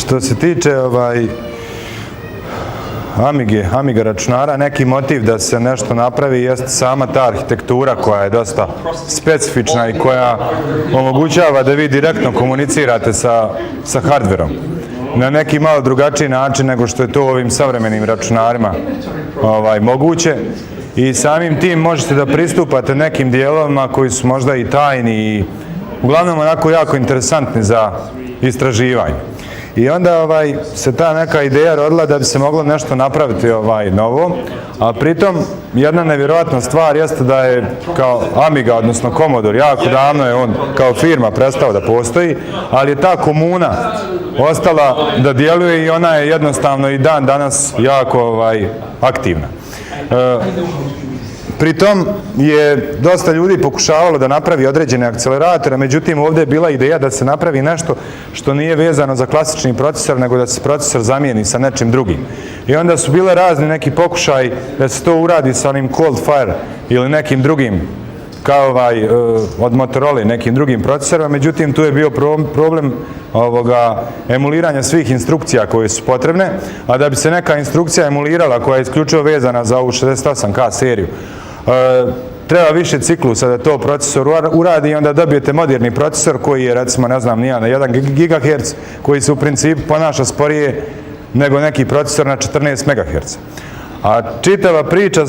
Što se tiče Amiga računara, neki motiv da se nešto napravi jeste sama ta arhitektura koja je dosta specifična i koja omogućava da vi direktno komunicirate sa hardverom na neki malo drugačiji način nego što je to u ovim savremenim računarima moguće. I samim tim možete da pristupate nekim dijelovima koji su možda i tajni i uglavnom onako jako interesantni za istraživanje. I onda se ta neka ideja rodila da bi se moglo nešto napraviti novo, a pritom jedna nevjerojatna stvar jeste da je kao Amiga, odnosno Commodore, jako davno je on kao firma prestao da postoji, ali je ta komuna ostala da djeluje i ona je jednostavno i dan danas jako aktivna. Pritom je dosta ljudi pokušavalo da napravi određene akceleratore, međutim ovdje je bila ideja da se napravi nešto što nije vezano za klasični procesor, nego da se procesor zamijeni sa nečim drugim. I onda su bile razni neki pokušaj da se to uradi sa onim Cold Fire ili nekim drugim, kao od Motorola, nekim drugim procesorima, međutim tu je bio problem emuliranja svih instrukcija koje su potrebne, a da bi se neka instrukcija emulirala koja je isključivo vezana za ovu 68K seriju, treba više ciklusa da to procesor uradi i onda dobijete moderni procesor koji je recimo ne znam nija na 1 GHz koji se u principu ponaša sporije nego neki procesor na 14 MHz. A čitava priča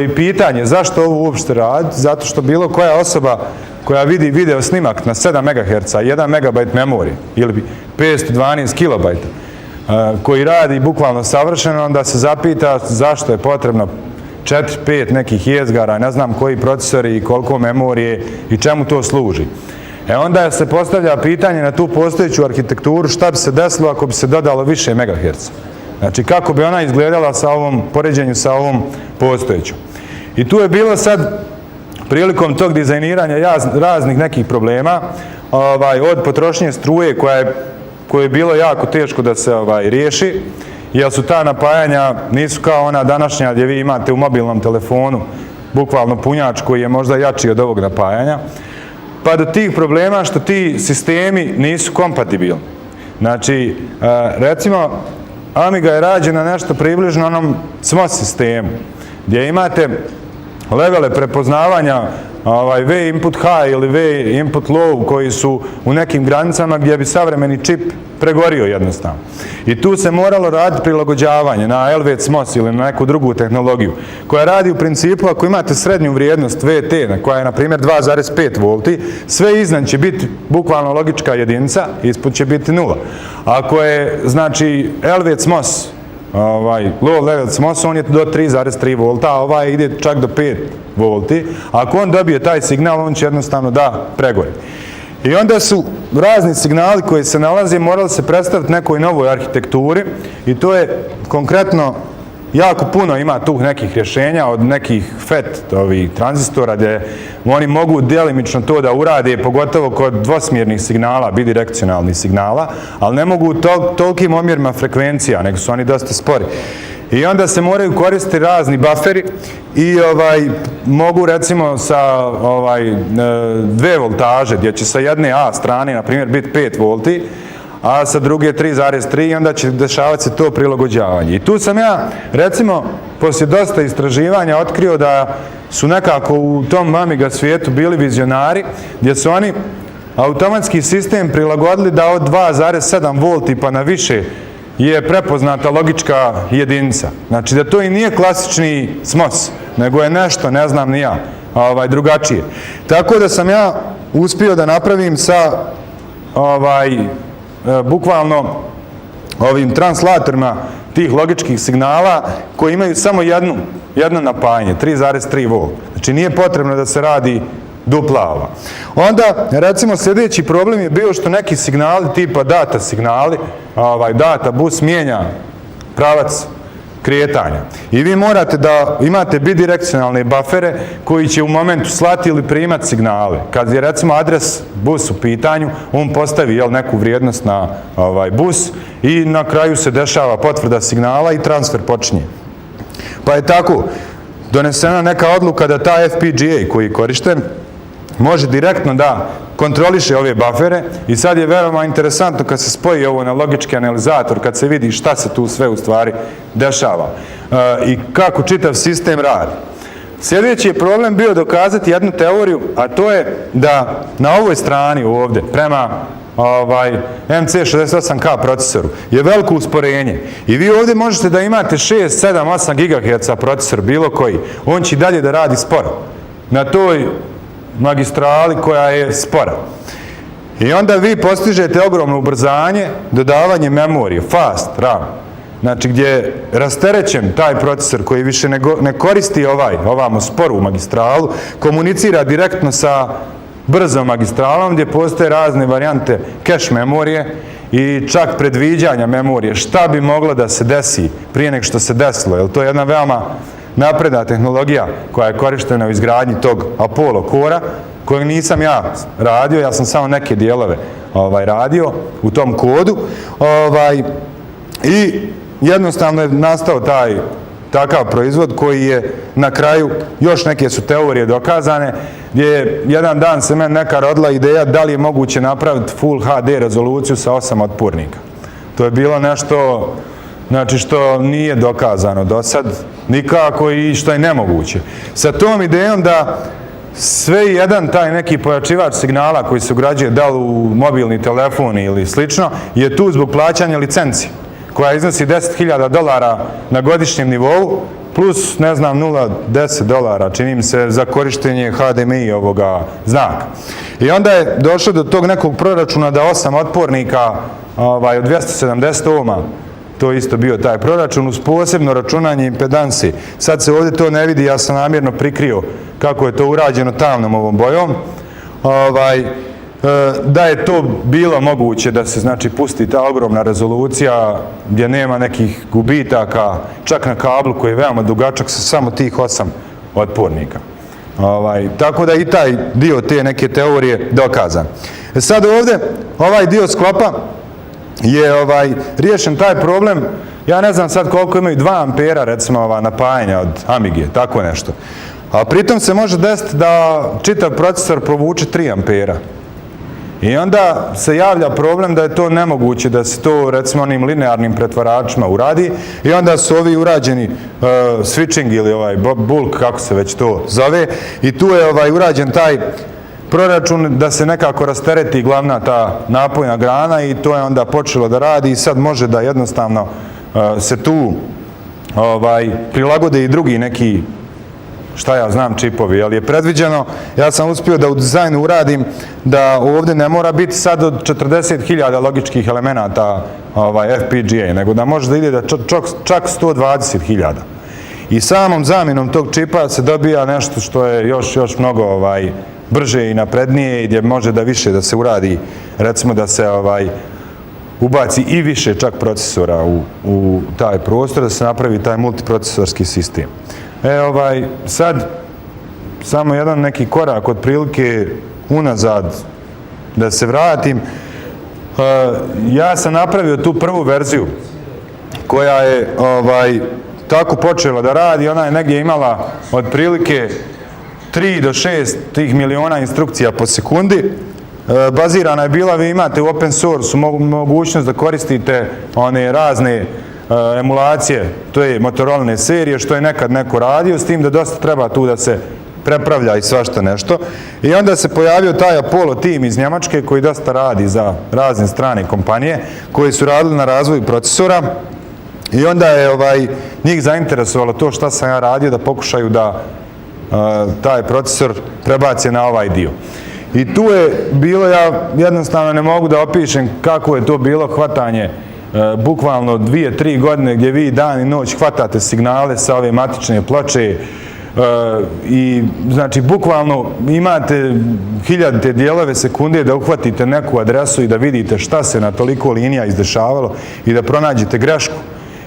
i pitanje zašto ovo uopšte radi, zato što bilo koja osoba koja vidi video snimak na 7 MHz, 1 MB memorije ili 512 KB koji radi bukvalno savršeno, onda se zapita zašto je potrebno 4-5 nekih jezgara, ne znam koji procesori i koliko memorije i čemu to služi. Onda se postavlja pitanje na tu postojeću arhitekturu šta bi se desilo ako bi se dodalo više megaherca. Znači kako bi ona izgledala sa ovom poređenju sa ovom postojećom. I tu je bilo sad prilikom tog dizajniranja raznih nekih problema, od potrošnje struje koje je bilo jako teško da se riješi, jer su ta napajanja nisu kao ona današnja gdje vi imate u mobilnom telefonu bukvalno punjač koji je možda jači od ovog napajanja, pa do tih problema što ti sistemi nisu kompatibilni. Znači, recimo, Amiga je rađena nešto približno onom SMOS sistemu, gdje imate levele prepoznavanja V input high ili V input low koji su u nekim granicama gdje bi savremeni čip pregorio jednostavno. I tu se moralo raditi prilagođavanje na LV-SMOS ili na neku drugu tehnologiju koja radi u principu ako imate srednju vrijednost VT koja je na primjer 2,5 V, sve iznad će biti bukvalno logička jedinica, ispod će biti 0. Ako je znači LV-SMOS low level SMOS, on je do 3,3 V, a ovaj ide čak do 5 V. Ako on dobije taj signal, on će jednostavno da pregori. I onda su razni signali koji se nalaze morali se predstaviti nekoj novoj arhitekturi i to je konkretno jako puno ima tu nekih rješenja od nekih FET tranzistora gdje oni mogu djelimično to da urade, pogotovo kod dvosmjernih signala, bidirekcionalnih signala, ali ne mogu tolikim omjerima frekvencija, nego su oni dosta spori. I onda se moraju koristiti razni buferi i mogu recimo sa 2 voltaže gdje će sa jedne A strane na primjer biti 5 V, a sa druge 3,3 i onda će dešavati se to prilagođavanje. I tu sam ja, recimo, poslije dosta istraživanja otkrio da su nekako u tom Amiga svijetu bili vizionari, gdje su oni automatski sistem prilagodili da od 2,7 V pa na više je prepoznata logička jedinica. Znači da to i nije klasični SMOS, nego je nešto, ne znam ni ja, drugačije. Tako da sam ja uspio da napravim sa bukvalno ovim translatorima tih logičkih signala koji imaju samo jedno napajanje, 3,3 V. Znači nije potrebno da se radi dupla ova. Onda, recimo, sljedeći problem je bio što neki signali tipa data signali, data bus mijenja pravac kretanja. I vi morate da imate bidirekcionalne bufere koji će u momentu slati ili primati signale. Kad je recimo adres bus u pitanju, on postavi neku vrijednost na bus i na kraju se dešava potvrda signala i transfer počinje. Pa je tako donesena neka odluka da ta FPGA koji je korišten može direktno da kontroliše ove bafere i sad je veoma interesantno kad se spoji ovo na logički analizator, kad se vidi šta se tu sve u stvari dešava i kako čitav sistem radi. Sljedeći je problem bio dokazati jednu teoriju, a to je da na ovoj strani ovdje, prema MC68K procesoru, je veliko usporenje. I vi ovdje možete da imate 6, 7, 8 GHz procesor, bilo koji. On će dalje da radi sporo. Na toj magistrali koja je spora. I onda vi postižete ogromno ubrzanje, dodavanje memorije, fast RAM. Znači gdje je rasterećen taj procesor koji više ne koristi ovamo sporu magistralu, komunicira direktno sa brzom magistralom gdje postoje razne varijante cache memorije i čak predviđanja memorije. Šta bi moglo da se desi prije nego što se desilo? Jer to je jedna veoma napredna tehnologija koja je korištena u izgradnji tog Apollo kora, kojeg nisam ja radio, ja sam samo neke dijelove radio u tom kodu. I jednostavno je nastao takav proizvod koji je na kraju, još neke su teorije dokazane, gdje je jedan dan se meni neka rodila ideja da li je moguće napraviti Full HD rezoluciju sa 8 otpornika. To je bilo nešto, znači, što nije dokazano do sad nikako i što je nemoguće. Sa tom idejom da sve jedan taj neki pojačivač signala koji se ugrađuje da li u mobilni telefon ili slično je tu zbog plaćanja licenci koja iznosi $10.000 na godišnjem nivou plus, ne znam, $0.10, čini mi se, za korištenje HDMI ovoga znaka. I onda je došlo do tog nekog proračuna da 8 otpornika od 270 ohma, to je isto bio taj proračun, uz posebno računanje impedansi. Sad se ovdje to ne vidi, ja sam namjerno prikrio kako je to urađeno tamnom ovom bojom, da je to bilo moguće da se, znači, pusti ta ogromna rezolucija gdje nema nekih gubitaka, čak na kablu koji je veoma dugačak sa samo tih 8 otpornika. Tako da i taj dio te neke teorije dokazan. Sad ovdje, ovaj dio sklopa je riješen taj problem, ja ne znam sad koliko imaju 2 ampera recimo napajanja od Amige, tako nešto. A pritom se može desiti da čitav procesor provuče 3 ampera. I onda se javlja problem da je to nemoguće, da se to recimo onim linearnim pretvaračima uradi i onda su ovi urađeni switching ili bulk, kako se već to zove, i tu je urađen taj proračun da se nekako rastereti glavna ta napojna grana i to je onda počelo da radi i sad može da jednostavno se tu prilagode i drugi neki, šta ja znam, čipovi, ali je predviđeno, ja sam uspio da u dizajnu uradim da ovdje ne mora biti sad od 40.000 logičkih elemenata FPGA, nego da može da ide da čak 120.000. I samom zamjenom tog čipa se dobija nešto što je još mnogo brže i naprednije i gdje može da više da se uradi, recimo da se ubaci i više čak procesora u taj prostor, da se napravi taj multiprocesorski sistem. Sad, samo jedan neki korak od prilike unazad da se vratim. Ja sam napravio tu prvu verziju koja je tako počela da radi, ona je negdje imala otprilike 3 do 6 tih miliona instrukcija po sekundi. Bazirana je bila, vi imate u open source mogućnost da koristite one razne emulacije, to je Motorola serije, što je nekad neko radio, s tim da dosta treba tu da se prepravlja i svašta nešto. I onda se pojavio taj Apollo tim iz Njemačke koji dosta radi za razne strane kompanije koji su radili na razvoju procesora i onda je njih zainteresovalo to šta sam ja radio da pokušaju da taj procesor prebace na ovaj dio. I tu je bilo, ja jednostavno ne mogu da opišem kako je to bilo hvatanje bukvalno 2-3 godine gdje vi dan i noć hvatate signale sa ove matične ploče i znači bukvalno imate hiljadite dijelove sekunde da uhvatite neku adresu i da vidite šta se na toliko linija izdešavalo i da pronađete grešku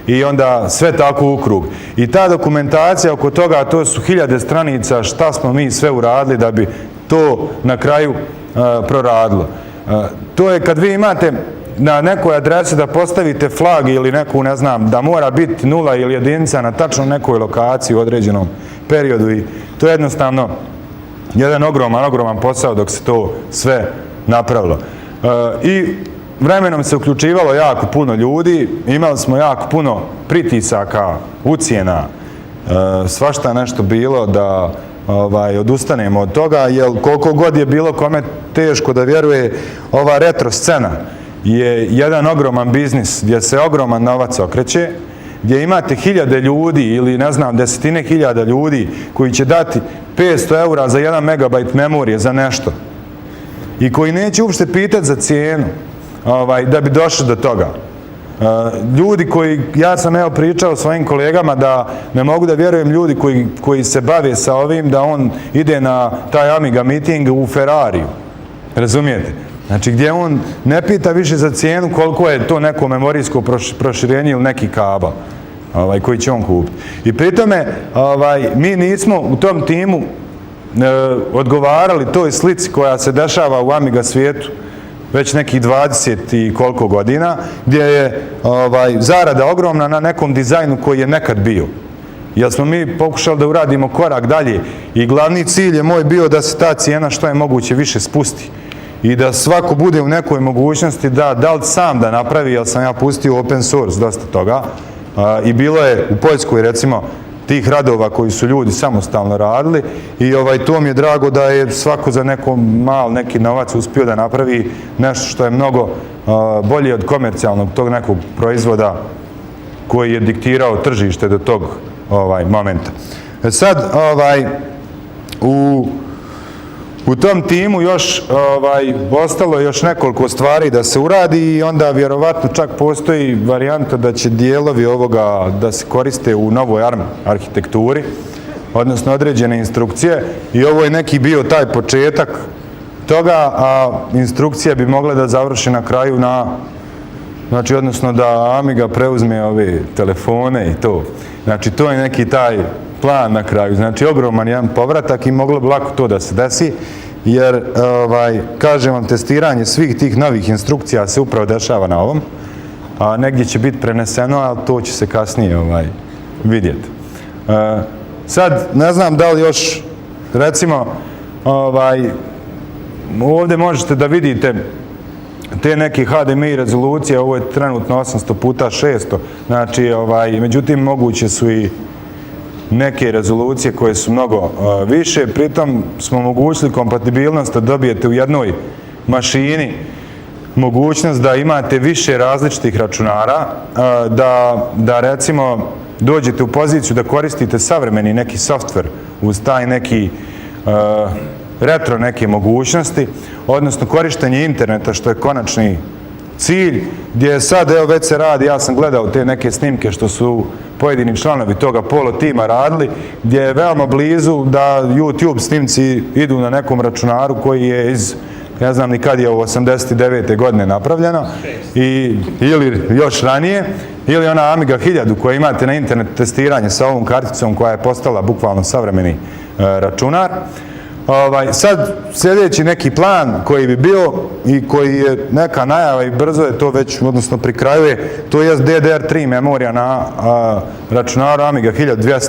i onda sve tako u krug. I ta dokumentacija oko toga, to su 1000 stranica šta smo mi sve uradili da bi to na kraju proradilo. To je kad vi imate na nekoj adresi da postavite flag ili neku, ne znam, da mora biti 0 ili 1 na tačno nekoj lokaciji u određenom periodu i to je jednostavno jedan ogroman posao dok se to sve napravilo. I vremenom se uključivalo jako puno ljudi, imali smo jako puno pritisaka, ucjena, svašta nešto bilo da odustanemo od toga, jer koliko god je bilo kome teško da vjeruje, ova retro scena je jedan ogroman biznis gdje se ogroman novac okreće, gdje imate hiljade ljudi ili ne znam desetine hiljada ljudi koji će dati 500 eura za 1 megabajt memorije za nešto i koji neće uopšte pitati za cijenu da bi došli do toga. Ljudi koji, ja sam pričao svojim kolegama da ne mogu da vjerujem ljudi koji se bave sa ovim da on ide na taj Amiga meeting u Ferrariju. Razumijete? Znači gdje on ne pita više za cijenu koliko je to neko memorijsko proširenje ili neki kabel koji će on kupiti. I pri tome mi nismo u tom timu odgovarali toj slici koja se dešava u Amiga svijetu već nekih 20 i koliko godina, gdje je zarada ogromna na nekom dizajnu koji je nekad bio. Jer smo mi pokušali da uradimo korak dalje i glavni cilj je moj bio da se ta cijena što je moguće više spusti i da svako bude u nekoj mogućnosti da li sam da napravi, jer sam ja pustio open source dosta toga i bilo je u Poljskoj recimo tih radova koji su ljudi samostalno radili i to mi je drago da je svako za neki novac uspio da napravi nešto što je mnogo bolje od komercijalnog tog nekog proizvoda koji je diktirao tržište do tog momenta. Sad u tom timu još ostalo još nekoliko stvari da se uradi i onda vjerovatno čak postoji varijanta da će dijelovi ovoga da se koriste u novoj ARM arhitekturi, odnosno određene instrukcije i ovo je neki bio taj početak toga, a instrukcija bi mogla da završi na kraju znači odnosno da Amiga preuzme ove telefone i to. Znači to je neki taj plan na kraju, znači ogroman jedan povratak i moglo bi lako to da se desi, jer kažem vam, testiranje svih tih novih instrukcija se upravo dešava na ovom, a negdje će biti preneseno, ali to će se kasnije vidjeti. Sad, ne znam da li još, recimo, ovdje možete da vidite te neke HDMI rezolucije, ovo je trenutno 800x600, znači, međutim, moguće su i neke rezolucije koje su mnogo više, pritom smo omogućili kompatibilnost da dobijete u jednoj mašini mogućnost da imate više različitih računara, da recimo dođete u poziciju da koristite savremeni neki softver uz taj neki retro neke mogućnosti, odnosno korištenje interneta što je konačni cilj, gdje sad već se radi, ja sam gledao te neke snimke što su pojedini članovi toga polo tima radili, gdje je veoma blizu da YouTube snimci idu na nekom računaru koji je iz, ne znam ni kad je u 89. godine napravljeno, ili još ranije, ili ona Amiga 1000 koju imate na internet testiranje sa ovom karticom koja je postala bukvalno savremeni računar. Sad sljedeći neki plan koji bi bio i koji je neka najava i brzo je to već, odnosno pri kraju je, to je DDR3 memorija na računaru Amiga 1200.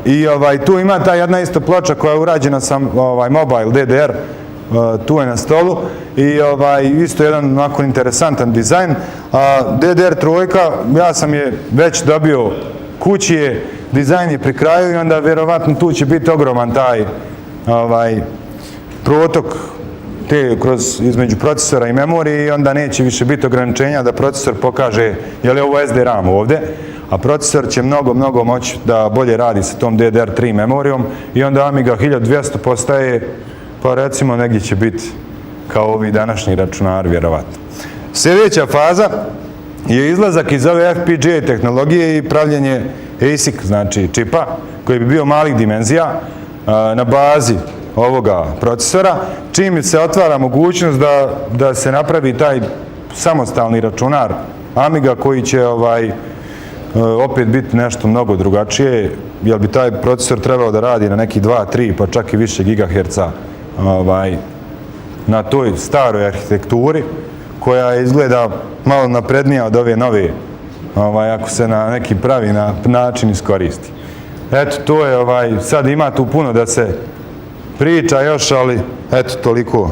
I tu ima ta jedna isto ploča koja je urađena sa mobile DDR, tu je na stolu i isto jedan onako interesantan dizajn. DDR3, ja sam je već dobio kući, dizajn je pri kraju i onda vjerovatno tu će biti ogroman taj protok između procesora i memorije i onda neće više biti ograničenja da procesor pokaže je li ovo SD RAM ovdje, a procesor će mnogo moći da bolje radi sa tom DDR3 memorijom i onda Amiga 1200 postaje, pa recimo negdje će biti kao ovi današnji računari vjerovatno. Sljedeća faza je izlazak iz ove FPGA tehnologije i pravljenje ASIC, znači čipa, koji bi bio malih dimenzija na bazi ovoga procesora, čim se otvara mogućnost da se napravi taj samostalni računar Amiga koji će opet biti nešto mnogo drugačije, jer bi taj procesor trebao da radi na neki 2, 3 pa čak i više gigaherca na toj staroj arhitekturi koja izgleda malo naprednija od ove nove ako se na neki pravi način iskoristi. Eto, to je, sad ima tu puno da se priča još, ali eto, toliko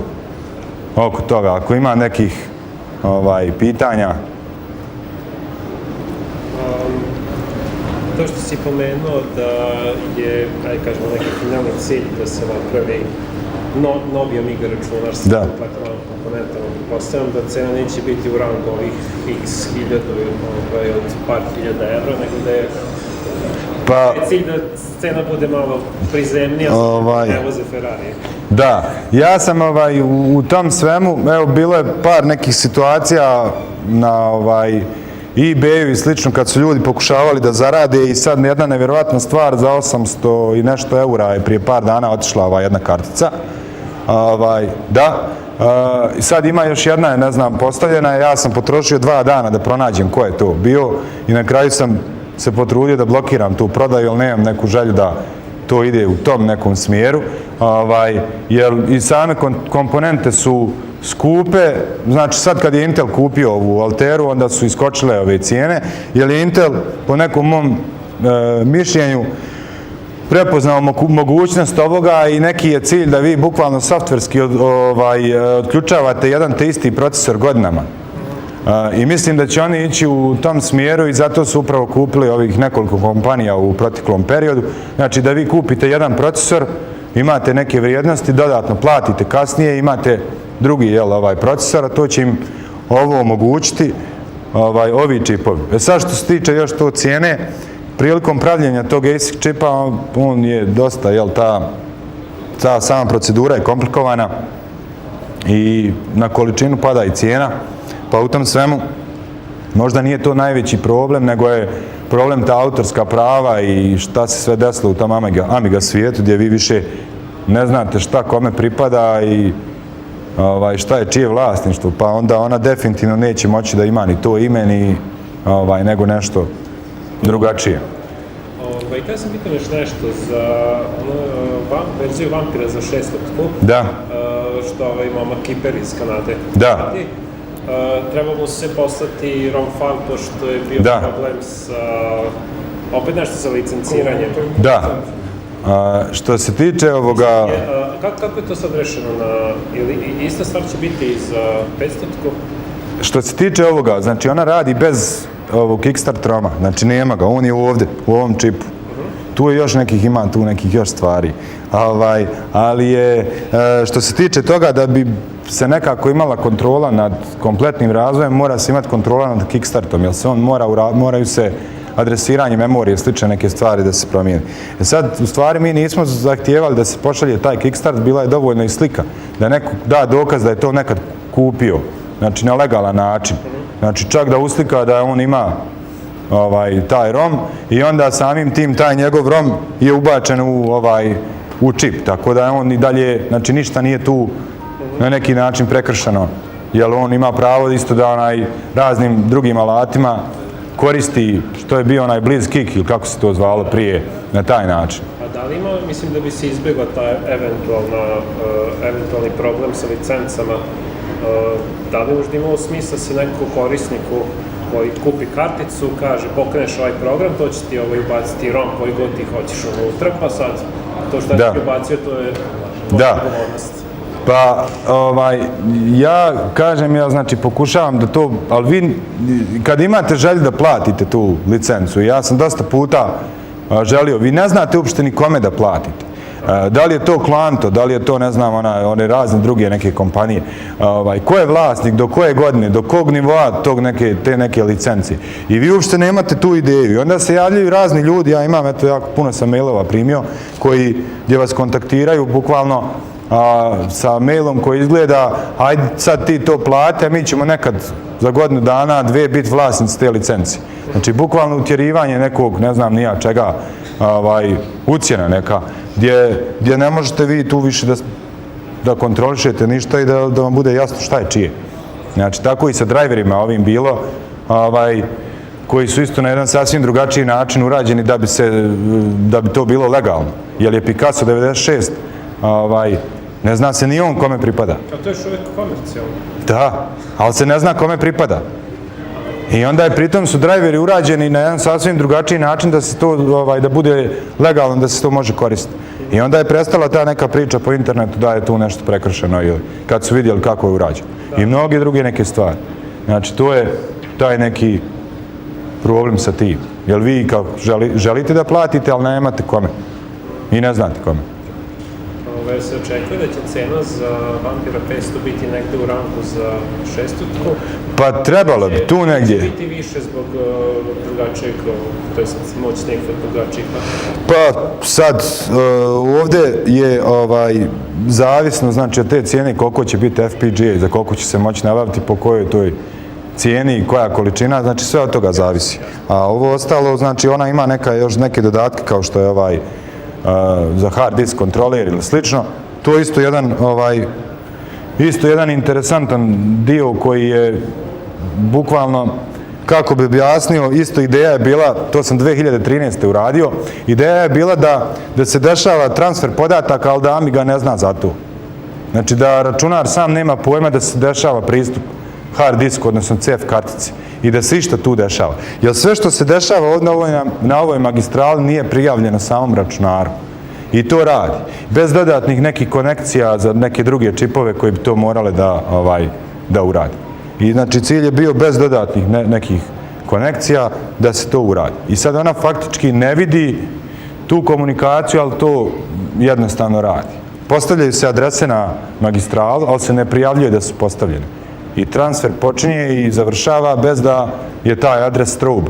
oko toga. Ako ima nekih pitanja. To što si pomenuo da je, ajde kažemo, neki finalni cilj da se napravi novi Amiga računar sa kompletnom komponentama. Postavljam da cena neće biti u rangu ovih x hiljada od par hiljada evra, nego da je cilj da cena bude malo prizemnija za ne voze Ferrari. Da, ja sam u tom svemu, evo bilo je par nekih situacija na eBayu i slično kad su ljudi pokušavali da zarade i sad jedna nevjerovatna stvar za 800 i nešto eura je prije par dana otišla jedna kartica. Da, i sad ima još jedna, ne znam, postavljena, ja sam potrošio 2 dana da pronađem ko je to bio i na kraju sam se potrudio da blokiram tu prodaju, ali nemam neku želju da to ide u tom nekom smjeru, jer i same komponente su skupe, znači sad kad je Intel kupio ovu Alteru, onda su iskočile ove cijene, jer je Intel po nekom mom mišljenju prepoznao mogućnost ovoga i neki je cilj da vi bukvalno softverski odključavate jedan te isti procesor godinama. I mislim da će oni ići u tom smjeru i zato su upravo kupili ovih nekoliko kompanija u proteklom periodu. Znači da vi kupite jedan procesor, imate neke vrijednosti, dodatno platite kasnije, imate drugi procesor, a to će im ovo omogućiti, ovi čipovi. Sad što se tiče još to cijene, prilikom pravljenja tog ASIC čipa, on je dosta, ta sama procedura je komplikovana i na količinu pada i cijena, pa u tom svemu možda nije to najveći problem, nego je problem ta autorska prava i šta se sve desilo u tom Amiga svijetu gdje vi više ne znate šta kome pripada i šta je čije vlasništvo, pa onda ona definitivno neće moći da ima ni to ime, nego nešto drugačije. Kada sam pitan još nešto za verziju Vampira za 600. Da. Što imamo Kiper iz Kanade. Da. Treba mu se poslati ROM file, pošto je bio problem sa, opet nešto sa licenciranjem. Da. Što se tiče ovoga... Kako je to sad rešeno? Ili ista stvar će biti i za 500? Što se tiče ovoga, znači ona radi bez ovog Kickstart ROM-a, znači nema ga, on je ovdje, u ovom čipu. Tu je još ima tu nekih još stvari. Ali je, što se tiče toga da bi se nekako imala kontrola nad kompletnim razvojem, mora se imati kontrola nad Kickstartom, jer se on moraju se adresiranje memorije, slične neke stvari da se promijeni. Sad, u stvari, mi nismo zahtijevali da se pošalje taj Kickstart, bila je dovoljno i slika, da neko da dokaz da je to nekad kupio, znači na legalan način. Znači, čak da uslika da on ima taj ROM i onda samim tim taj njegov ROM je ubačen u čip, tako da on i dalje, znači ništa nije tu na neki način prekršeno, jer on ima pravo isto da raznim drugim alatima koristi što je bio onaj BlizzKick ili kako se to zvalo prije na taj način. A da li ima, mislim da bi se izbjegla taj eventualni problem sa licencama, da li možda imalo smisla se neko korisniku koji kupi karticu, kaže pokreneš ovaj program, to će ti ubaciti ROM koji god ti hoćeš unutra, pa sad to što ti ubacio, to je odgovornost. Pa, ja kažem, ja znači pokušavam da to, ali vi kad imate želju da platite tu licencu, ja sam dosta puta želio, vi ne znate uopšte ni kome da platite. Da li je to Klanto, da li je to, ne znam, one razne druge neke kompanije, ko je vlasnik, do koje godine, do kog nivoa te neke licencije. I vi uopšte nemate tu ideju. I onda se javljaju razni ljudi, ja imam, eto, jako puno sam mailova primio, gdje vas kontaktiraju bukvalno sa mailom koji izgleda, ajde sad ti to plate, a mi ćemo nekad za godinu dana, 2 biti vlasnici te licencije. Znači, bukvalno utjerivanje nekog, ne znam nija čega, ucjena neka, gdje ne možete vi tu više da kontrolišete ništa i da vam bude jasno šta je čije. Znači, tako i sa driverima ovim bilo, koji su isto na jedan sasvim drugačiji način urađeni da bi to bilo legalno. Jer je Picasso 96, ne zna se ni on kome pripada. A to je još uvijek komercijalno. Da, ali se ne zna kome pripada. I onda je pritom su driveri urađeni na jedan sasvim drugačiji način da se to, da bude legalno, da se to može koristiti. I onda je prestala ta neka priča po internetu da je tu nešto prekršeno ili kad su vidjeli kako je urađeno. I mnogi druge neke stvari. Znači, to je taj neki problem sa tim. Jer vi kao želite da platite, ali nemate kome. I ne znate kome. Se očekuje da će cena za Vampira 500 biti negde u rangu za 600? Pa trebalo bi, tu negdje. Će biti više zbog drugačijeg, to je moćnijeg od drugačijeg? Pa sad, ovdje je zavisno, znači od te cijene koliko će biti FPGA, za koliko će se moći nabaviti, po kojoj toj cijeni i koja količina, znači sve od toga zavisi. A ovo ostalo, znači ona ima još neke dodatke kao što je za hard disk kontroler ili slično. To je isto jedan interesantan dio koji je bukvalno, kako bi objasnio, isto ideja je bila, to sam 2013. uradio, ideja je bila da se dešava transfer podataka, ali da Amiga ne zna za to. Znači da računar sam nema pojma da se dešava pristup hard disku, odnosno CF kartici i da se išta tu dešava. Jer sve što se dešava ovdje na ovoj magistrali nije prijavljeno samom računaru. I to radi. Bez dodatnih nekih konekcija za neke druge čipove koji bi to morale da uradi. I znači cilj je bio bez dodatnih nekih konekcija da se to uradi. I sad ona faktički ne vidi tu komunikaciju, ali to jednostavno radi. Postavljaju se adrese na magistralu, ali se ne prijavljuje da su postavljene. I transfer počinje i završava bez da je taj adres strobe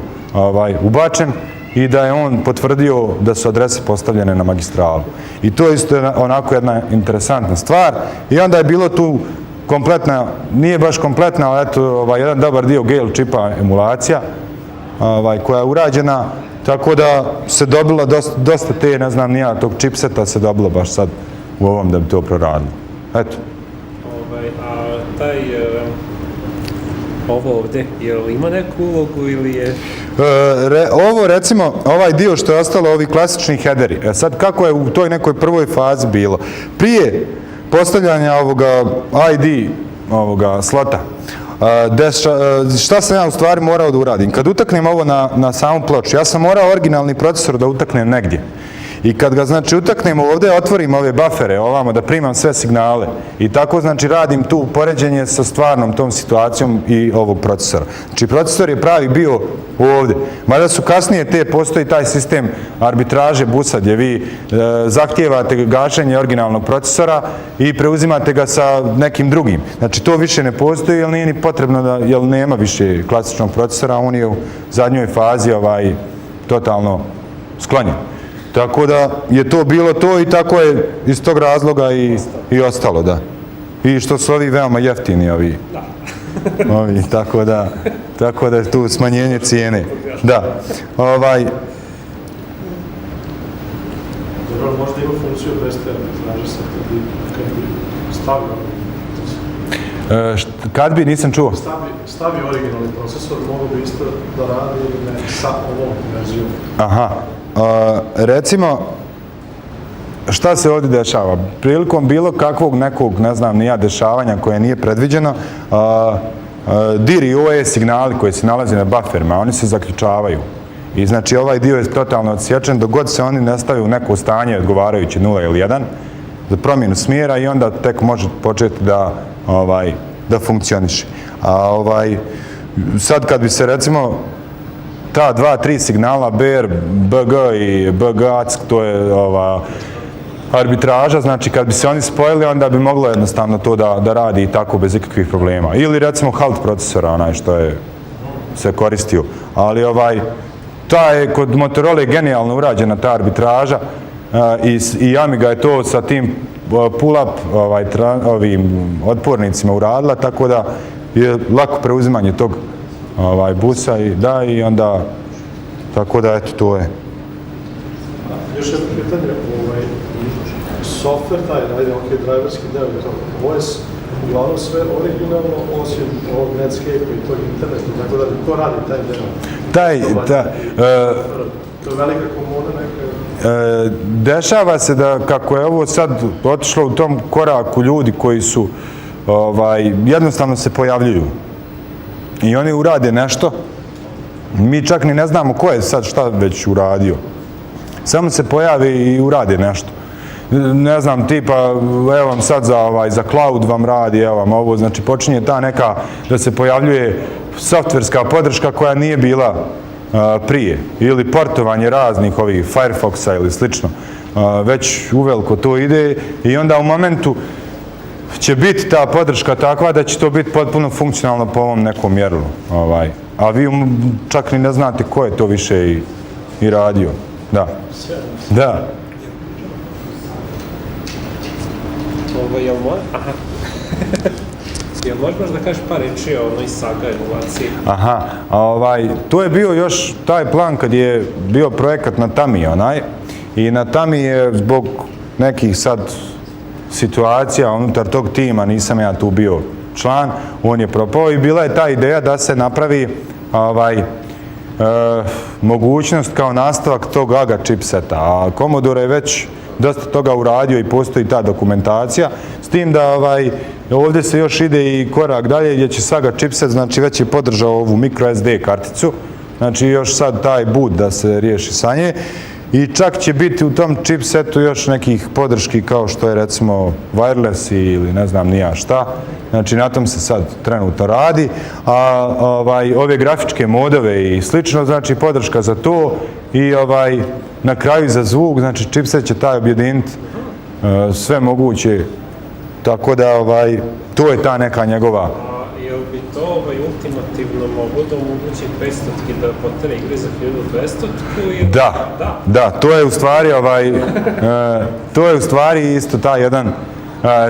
ubačen i da je on potvrdio da su adrese postavljene na magistralu. I to je isto onako jedna interesantna stvar. I onda je bilo tu kompletna, nije baš kompletna, ali eto, jedan dobar dio Gale čipa emulacija koja je urađena, tako da se dobila dosta te, ne znam nija, tog čipseta se dobilo baš sad u ovom da bi to proradilo. Eto. A taj, ovo ovdje, jel ima neku ulogu ili je? Ovo recimo, ovaj dio što je ostalo, ovi klasični headeri. Sad kako je u toj nekoj prvoj fazi bilo? Prije postavljanja ovoga ID slota, šta sam ja u stvari morao da uradim? Kad utaknem ovo na samu ploču, ja sam morao originalni procesor da utaknem negdje. I kad ga, znači, utaknemo ovdje, otvorim ove bufere ovamo da primam sve signale i tako, znači, radim tu poređenje sa stvarnom tom situacijom i ovog procesora. Znači, procesor je pravi bio ovdje. Mada su kasnije postoji taj sistem arbitraže busa gdje vi zahtijevate gašenje originalnog procesora i preuzimate ga sa nekim drugim. Znači, to više ne postoji jer nije ni potrebno jer nema više klasičnog procesora, on je u zadnjoj fazi totalno sklonjen. Tako da je to bilo to i tako je iz tog razloga i ostalo, da. I što su ovi veoma jeftini, ovi, tako da je tu smanjenje cijene. Da. Dobro, možda ima funkciju bez tebe, znaš se kad bi stavio. Kad bi, nisam čuo. Stavi originalni procesor, mogu bi isto da radi sa ovom verzijom. Aha. Recimo, šta se ovdje dešava? Prilikom bilo kakvog nekog, ne znam, nija dešavanja koje nije predviđeno, DIR i OE signali koji se nalaze na bufferima, oni se zaključavaju. I znači ovaj dio je totalno odsječen dok god se oni ne stave u neko stanje odgovarajuće 0 ili 1 za promjenu smjera i onda tek može početi da funkcioniše. A sad kad bi se recimo ta 2-3 signala BR, BG i BG-ACK, to je arbitraža, znači kad bi se oni spojili onda bi moglo jednostavno to da radi i tako bez ikakvih problema. Ili recimo HALT procesora, onaj što je se koristio. Ali ta je kod Motorola genijalno urađena ta arbitraža i Amiga je to sa tim pull-up ovim otpornicima uradila, tako da je lako preuzimanje tog busa i onda, tako da eto to je. Još jedno pitanje, software taj, driverski deo je to, ovo je uglavnom sve originalno osim ovog Netscape i tog interneta, tako da ko radi taj deo? To je velika komoda neka? Dešava se da kako je ovo sad otišlo u tom koraku ljudi koji su jednostavno se pojavljuju i oni urade nešto, mi čak ni ne znamo ko je sad šta već uradio. Samo se pojave i urade nešto. ne znam, tipa, evo vam sad za cloud vam radi, evo vam ovo, znači počinje ta neka da se pojavljuje softverska podrška koja nije bila prije, ili portovanje raznih ovih Firefoxa ili slično, već uveliko to ide i onda u momentu će biti ta podrška takva da će to biti potpuno funkcionalno po ovom nekom mjerilu. A vi čak ni ne znate ko je to više i radio. Da. Da. Jel možeš da kažeš par reči o onoj Saga emulaciji? Aha, to je bio još taj plan kad je bio projekat na Tami i na Tami je zbog nekih sad situacija unutar tog tima, nisam ja tu bio član, on je propao i bila je ta ideja da se napravi mogućnost kao nastavak tog AGA chipseta, a Commodore je već dosta toga uradio i postoji ta dokumentacija, s tim da ovdje se još ide i korak dalje gdje će Saga chipset, znači već je podržao ovu microSD karticu, znači još sad taj boot da se riješi sa nje i čak će biti u tom chipsetu još nekih podrški kao što je recimo wireless ili ne znam ni ja šta, znači na tom se sad trenutno radi, a ove grafičke modove i slično, znači podrška za to i na kraju za zvuk, znači chipset će taj objediniti sve moguće, tako da to je ta neka njegova. Jel bi to ultimativno moglo da omogući 500-ki da potare igre za 1200-ku? Da, to je u stvari isto taj jedan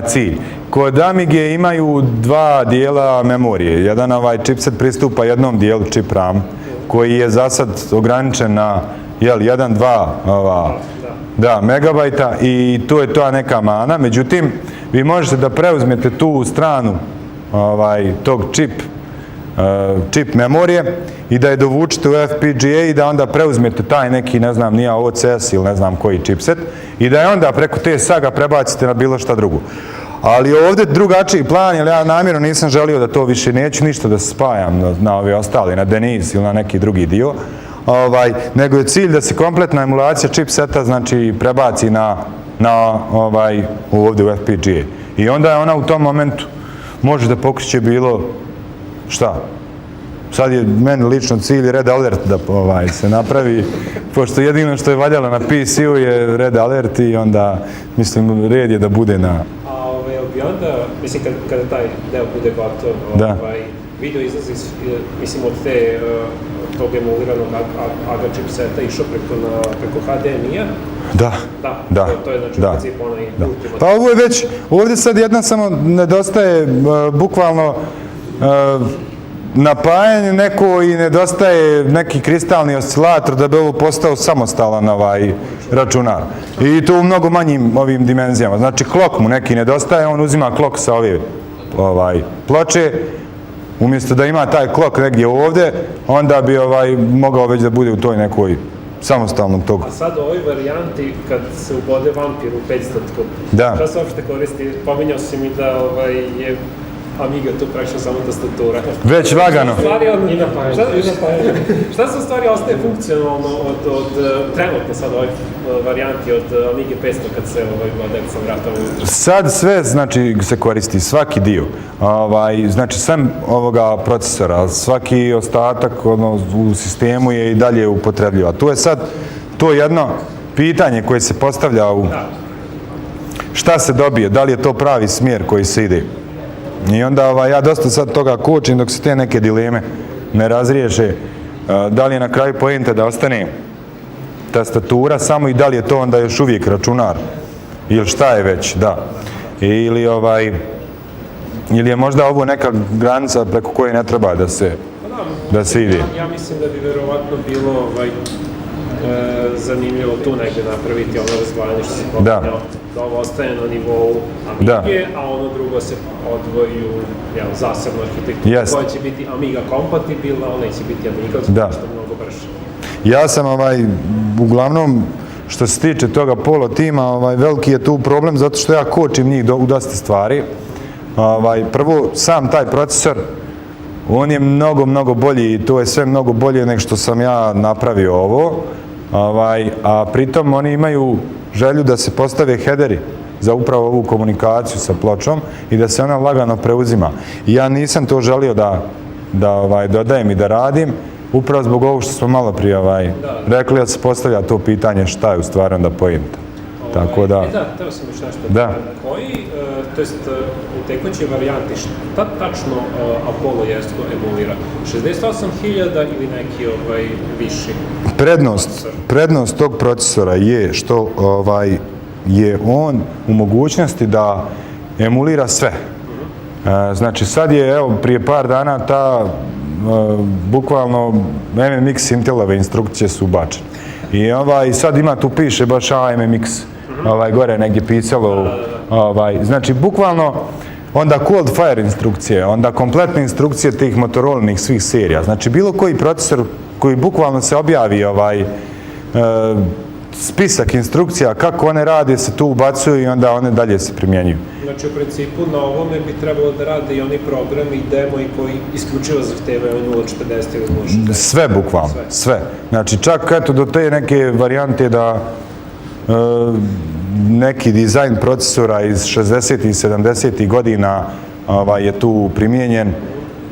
cilj. Kod Amige imaju dva dijela memorije. Jedan chipset pristupa jednom dijelu chip RAM, koji je za sad ograničen na 1-2 megabajta i to je ta neka mana. Međutim, vi možete da preuzmete tu stranu tog čip memorije i da je dovučete u FPGA i da onda preuzmete taj neki, ne znam, nije OCS ili ne znam koji chipset i da je onda preko te Saga prebacite na bilo šta drugo. Ali ovdje drugačiji plan, jer ja namjerno nisam želio da to više neću ništa da se spajam na ove ostale, na Denise ili na neki drugi dio, nego je cilj da se kompletna emulacija chipseta znači prebaci ovdje u FPGA. I onda je ona u tom momentu može da pokreće bilo šta. Sad je meni lično cilj Red Alert da se napravi, pošto jedino što je valjalo na PC-u je Red Alert i onda, mislim, red je da bude na... I onda, mislim, kada taj deo bude gotov, video izlazi, mislim, od tog emuliranog AGA chipseta išao preko HDMI-a? Da. To je, znači, u principu onaj ultimativno. Pa ovo je već, ovdje sad jedna samo nedostaje bukvalno napajanje neko i nedostaje neki kristalni oscilator da bi ovo postao samostalan računar. I to u mnogo manjim ovim dimenzijama. Znači, klok mu neki nedostaje, on uzima klok sa ove ploče, umjesto da ima taj klok negdje ovdje, onda bi mogao već da bude u toj nekoj samostalnom togu. A sad u ovoj varijanti, kad se ubode vampir u 500-ku, šta se uopšte koristi? Pominjao si mi da je Amiga tu praktično samo tastatura. Već lagano. Šta se u stvari ostaje funkcionalno od trenutno sad ovoj varijanti od Amige 500 kad se deca vrata unutra? Sad sve znači se koristi, svaki dio. Znači sem ovoga procesora, svaki ostatak u sistemu je i dalje upotrebljiva. Tu je sad to jedno pitanje koje se postavlja u šta se dobije, da li je to pravi smjer koji se ide. I onda ja dosta sad toga kočim dok se te neke dileme ne razriješe, da li je na kraju poenta da ostane tastatura samo i da li je to onda još uvijek računar ili šta je već, ili je možda ovo neka granica preko koje ne treba da se ide. Ja mislim da bi verovatno bilo zanimljivo tu negdje napraviti ono razdvajanje što se pominjao, da ovo ostaje na nivou Amige, a ono drugo se odvoji u zasebnu arhitekturu koja će biti Amiga kompatibilna, ona će biti Amiga, što mnogo brže. Ja sam uglavnom, što se tiče toga polo tima, veliki je tu problem zato što ja kočim njih u dosta stvari. Prvo, sam taj procesor, on je mnogo bolji i to je sve mnogo bolje nego što sam ja napravio ovo, a pritom oni imaju želju da se postave headeri za upravo ovu komunikaciju sa pločom i da se ona lagano preuzima. I ja nisam to želio da dodajem i da radim, upravo zbog ovog što smo malo prije rekli, da se postavlja to pitanje šta je u stvari onda poenta. Tako da... Da, teo sam još nešto. Da. Koji, to jest u tekućoj varijanti, šta tačno Apollo Jesco emulira? 68.000 ili neki viši? Prednost tog procesora je što je on u mogućnosti da emulira sve. Znači sad je, evo, prije par dana bukvalno MMX Intelove instrukcije su ubačene. I sad ima, tu piše baš AMMX, gore negdje pisalo, znači bukvalno onda cold fire instrukcije, onda kompletne instrukcije tih Motorolinih svih serija. Znači bilo koji procesor koji bukvalno se objavi spisak instrukcija kako one rade se tu ubacuju i onda one dalje se primjenjuju. Znači u principu na ovome bi trebalo da rade i oni programi i demo i koji isključivo zahtevaju 0.40 ili 0.60. Sve bukvalno, sve. Znači čak eto do te neke varijante da neki dizajn procesora iz 60. i 70. godina je tu primijenjen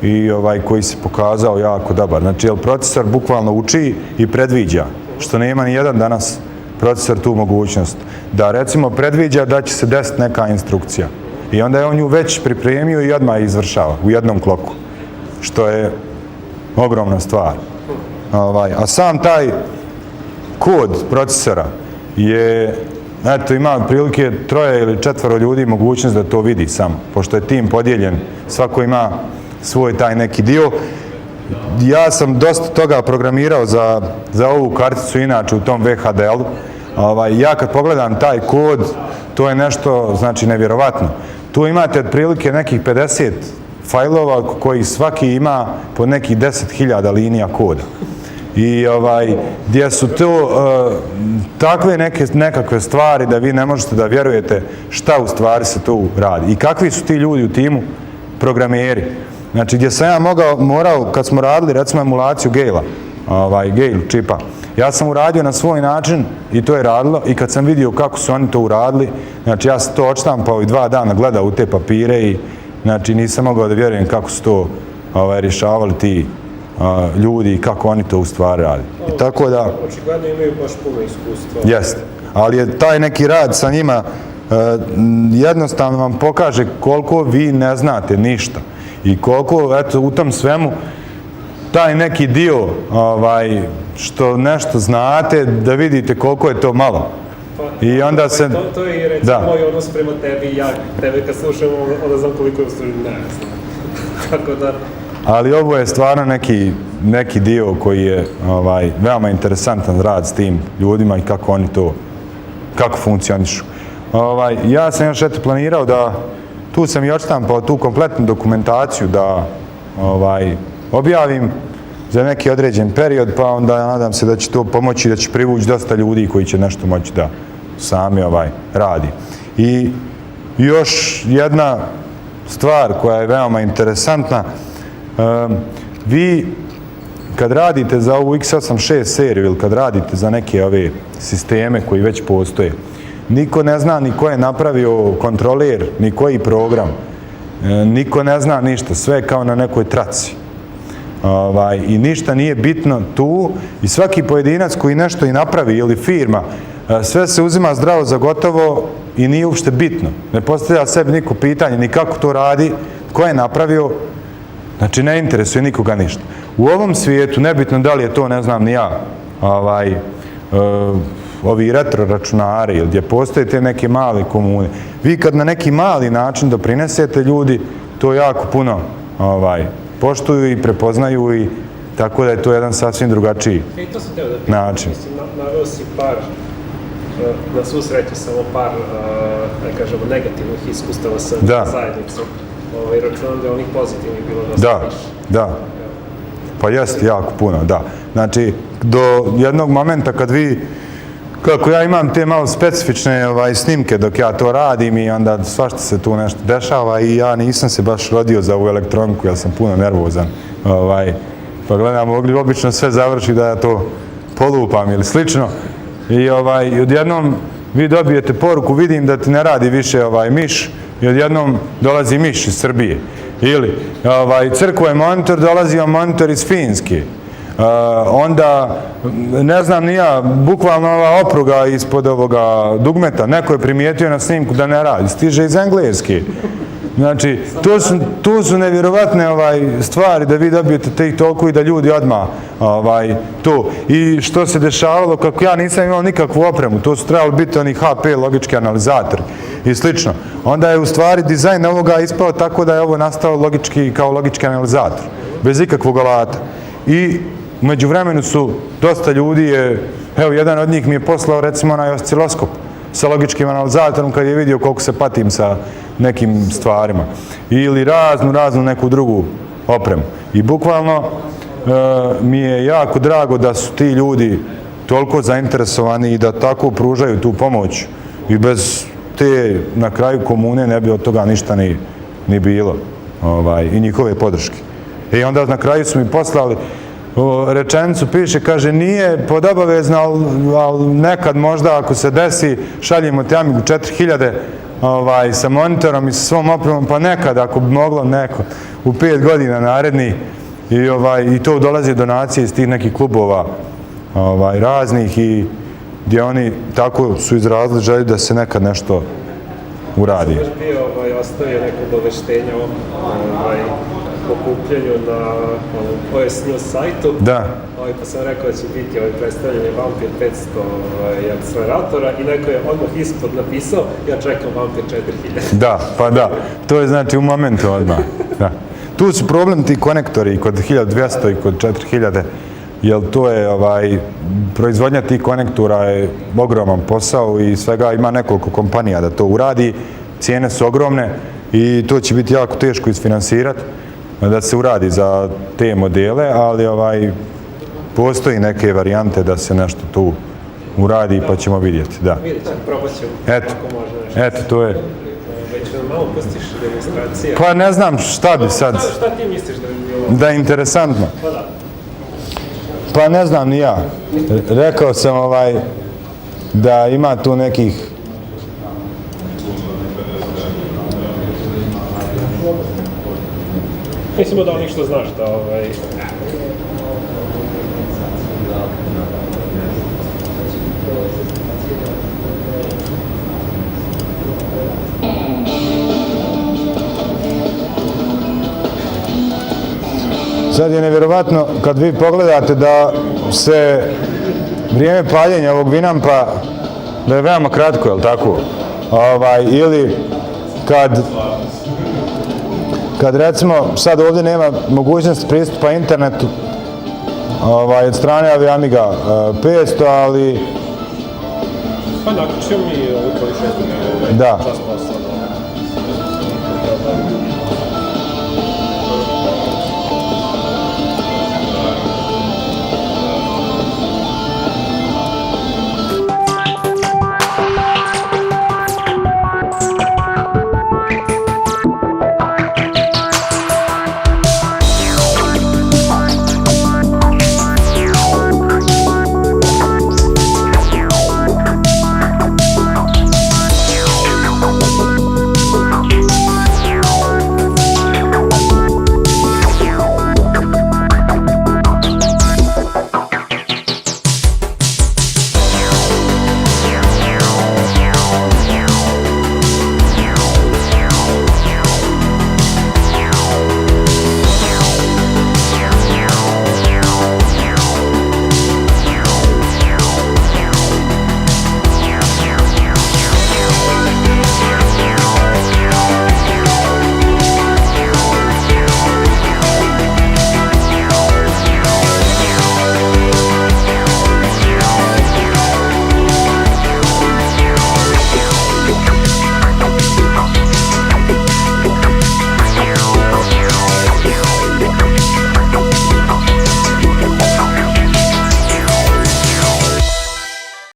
i koji se pokazao jako dobar. Znači procesor bukvalno uči i predviđa, što nema ni jedan danas procesor tu mogućnost. Da recimo predviđa da će se desiti neka instrukcija. I onda je on nju već pripremio i odmah izvršava u jednom kloku. Što je ogromna stvar. A sam taj kod procesora je, eto, ima prilike 3 ili 4 ljudi mogućnost da to vidi samo. Pošto je tim podijeljen, svako ima svoj taj neki dio. Ja sam dosta toga programirao za ovu karticu, inače u tom VHDL-u. Ja kad pogledam taj kod, to je nešto, znači, nevjerovatno. Tu imate otprilike nekih 50 fajlova koji svaki ima po nekih 10.000 linija koda. I gdje su to takve nekakve stvari da vi ne možete da vjerujete šta u stvari se tu radi. I kakvi su ti ljudi u timu programeri. Znači gdje sam ja morao, kad smo radili recimo emulaciju Gale čipa, ja sam uradio na svoj način i to je radilo i kad sam vidio kako su oni to uradili, znači ja sam to odštampao i 2 dana gledao u te papire i znači nisam mogao da vjerujem kako su to rješavali ti ljudi i kako oni to u stvari radi. Tako da... Očigledno imaju baš puno iskustva. Jeste, ali je taj neki rad sa njima jednostavno vam pokaže koliko vi ne znate ništa i koliko, eto, u tom svemu taj neki dio što nešto znate, da vidite koliko je to malo. I onda se... To je recimo moj odnos prema tebi i ja, tebe kad slušam, onda znam koliko je u stvari ne znam. Tako da... Ali ovo je stvarno neki dio koji je veoma interesantan rad s tim ljudima i kako oni to, kako funkcionišu. Ja sam još eto planirao da, tu sam i odštampao tu kompletnu dokumentaciju da objavim za neki određen period, pa onda nadam se da će to pomoći, da će privući dosta ljudi koji će nešto moći da sami radi. I još jedna stvar koja je veoma interesantna, vi kad radite za ovu x86 seriju ili kad radite za neke ove sisteme koji već postoje, niko ne zna ni ko je napravio kontroler, ni koji program, niko ne zna ništa, sve je kao na nekoj traci. I ništa nije bitno tu i svaki pojedinac koji nešto i napravi ili firma, sve se uzima zdravo za gotovo i nije uopšte bitno. Ne postavlja sebi niko pitanje ni kako to radi, ko je napravio, znači ne interesuje nikoga ništa. U ovom svijetu, nebitno da li je to, ne znam ni ja, ovi retro računari ili gdje postoje te neke male komune, vi kad na neki mali način doprinesete, ljudi to jako puno poštuju i prepoznaju i tako da je to jedan sasvim drugačiji način. Mislim, naveo si par, na svu sreću samo par, da kažemo, negativnih iskustava sa zajednicom. Računam da je onih pozitivnih bilo dosta više. Da, pa jeste jako puno, da. Znači, do jednog momenta kad vi, kako ja imam te malo specifične snimke dok ja to radim i onda svašta se tu nešto dešava i ja nisam se baš rodio za ovu elektroniku, jer sam puno nervozan. Pa gledam, obično sve završi da ja to polupam ili slično. I odjednom vi dobijete poruku, vidim da ti ne radi više miš i odjednom dolazi miš iz Srbije. Ili crkva je monitor, dolazi vam monitor iz Finske. Onda, ne znam ni ja, bukvalno ova opruga ispod ovoga dugmeta, neko je primijetio na snimku da ne radi, stiže iz Engleske. Znači, tu su nevjerovatne stvari da vi dobijete tih toliko i da ljudi odmah to. I što se dešavalo, kako ja nisam imao nikakvu opremu, to su trebali biti oni HP logički analizatori i slično. Onda je u stvari dizajn ovoga ispao tako da je ovo nastao logički kao logički analizator, bez ikakvog alata. I u međuvremenu su dosta ljudi, evo jedan od njih mi je poslao recimo onaj osciloskop sa logičkim analizatorom kad je vidio koliko se patim sa nekim stvarima. Ili raznu neku drugu opremu. I bukvalno mi je jako drago da su ti ljudi toliko zainteresovani i da tako pružaju tu pomoć. I bez te na kraju komune ne bi od toga ništa ni bilo. I njihove podrške. I onda na kraju su mi poslali rečenicu, piše, kaže, nije pod obavezno, ali nekad možda ako se desi, šaljemo ti Amigu 4000 sa monitorom i sa svom opremom, pa nekad ako bi moglo neko u 5 godina naredni i to dolazi donacije iz tih nekih klubova raznih i gdje oni tako su izrazili želju da se nekad nešto uradi. Sam bio ostavio neko obaveštenje o kupljenju na OS News sajtu. Da. Pa sam rekao da će biti predstavljanje Vampir 500 akceleratora i neko je odmah ispod napisao ja čekam Vampir 4000. Da, pa da. To je znači u momentu odmah. Da. Tu su problem ti konektori i kod 1200 i kod 4000, jer to je proizvodnja tih konektora je ogroman posao i svega ima nekoliko kompanija da to uradi. Cijene su ogromne i to će biti jako teško isfinansirati da se uradi za te modele, ali postoji neke varijante da se nešto tu uradi pa ćemo vidjeti. Da. Vidjet ćemo, probat ćemo ako može nešto. Eto, to je. Već nam malo pustiš demonstracije. Pa ne znam šta bi sad. Šta ti misliš da bi bilo? Da je interesantno. Pa da. Pa ne znam ni ja. Rekao sam da ima tu nekih Mislimo da onih što znaš da Sad je nevjerovatno kad vi pogledate da se vrijeme paljenja ovog Winampa da je veoma kratko, je li tako? Ili kad recimo sad ovdje nema mogućnosti pristupa internetu od strane Amiga 500, ali... Pa naključio mi ovo tvoj 6. Da.